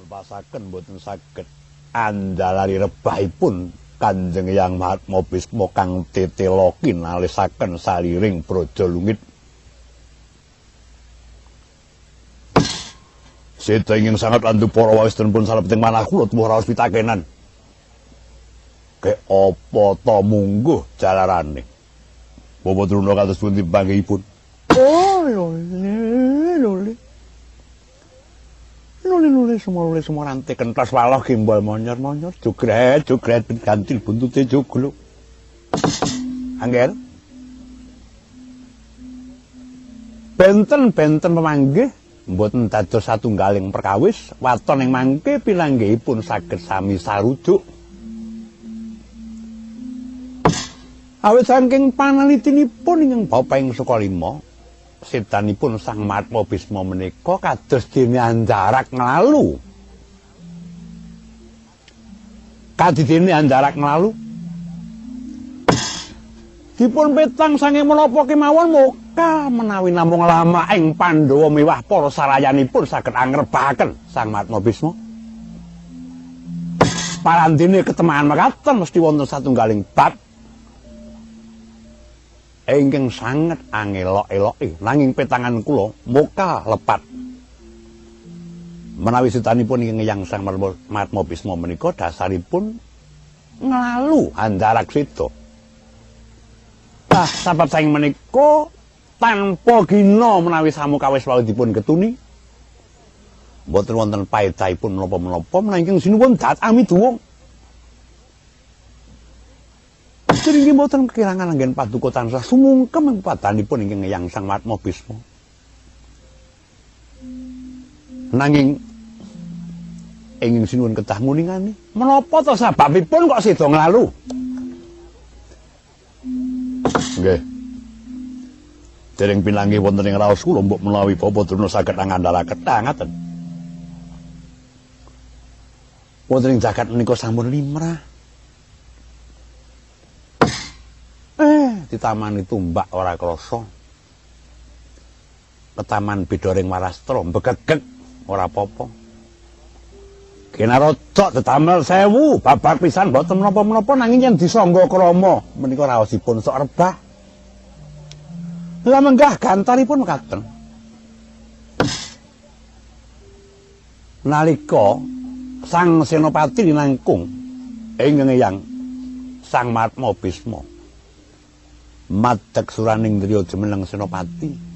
Lepasaken mboten saged andalari rebahipun Kanjeng Hyang Mahatma Bisma kang tetela kinalisaken saliring Braja Lungit. Seda ingkang sanget landu para wawis pun salebeting manah kula tuwuh raos pitakenan. Ke apa ta mungguh jalarane? Bapak Drona kados pundi panggihipun? Oh, lho, lho. Lule-lule semua lule semua rantai kentas waloh gimbal monyor-monyor jogret jogret gantil buntute joglo. Angger benten-benten pemanggih mboten dados satunggaling perkawis waton ing mangke pinanggihipun saged sami sarujuk. Awit saking panalitinipun ingkang bapa ing Sukalima, sedanipun Sang Mahatma Bisma menika kados dene anjarak nglalu. Kadidene anjarak nglalu. Dipun petang saking menapa kemawon moka menawi namung lama ing Pandhawa miwah para sarayanipun saged angrebahaken Sang Mahatma Bisma. Parandene ketemahan mekaten mesti wonten satunggaling bab ingkang sanget angelok-eloke, nanging petangan kula moka lepat. Menawi setanipun ingkang Hyang Sang Mahatma Bisma menika dasaripun nglalu anjarak seda. Ah, sabab saking menika tanpa gina menawi samukawis wau dipun ketuni mboten wonten paedahipun menapa-menapa menawi sinuwun dat amiduwung. Sering mboten kekirangan anggen paduka tansah sumungkem ing padanipun ingkang Hyang Sang Mahatma Bisma. Nanging ingkang sinuwun kedah nguningani, menapa to sababipun kok seda nglalu? Nggih. Dereng pinanggih wonten ing raos kula mbok menawi Bapak Drona saged ngandharaken ngaten. Wonten ing jagat menika sampun limrah. Ditamani tumbak ora krasa. Ketaman bidoring warastra mbegegeg ora apa-apa. Kinarocok dedamel 1000 babar pisan mboten menapa-menapa nanging yen disangga krama menika raosipun sok rebah. Lah menggah gantaripun mekaten. Nalika Sang Senopati linangkung ingkang Hyang Sang Mahatma Bisma madeg suraning driya jumeneng Senopati.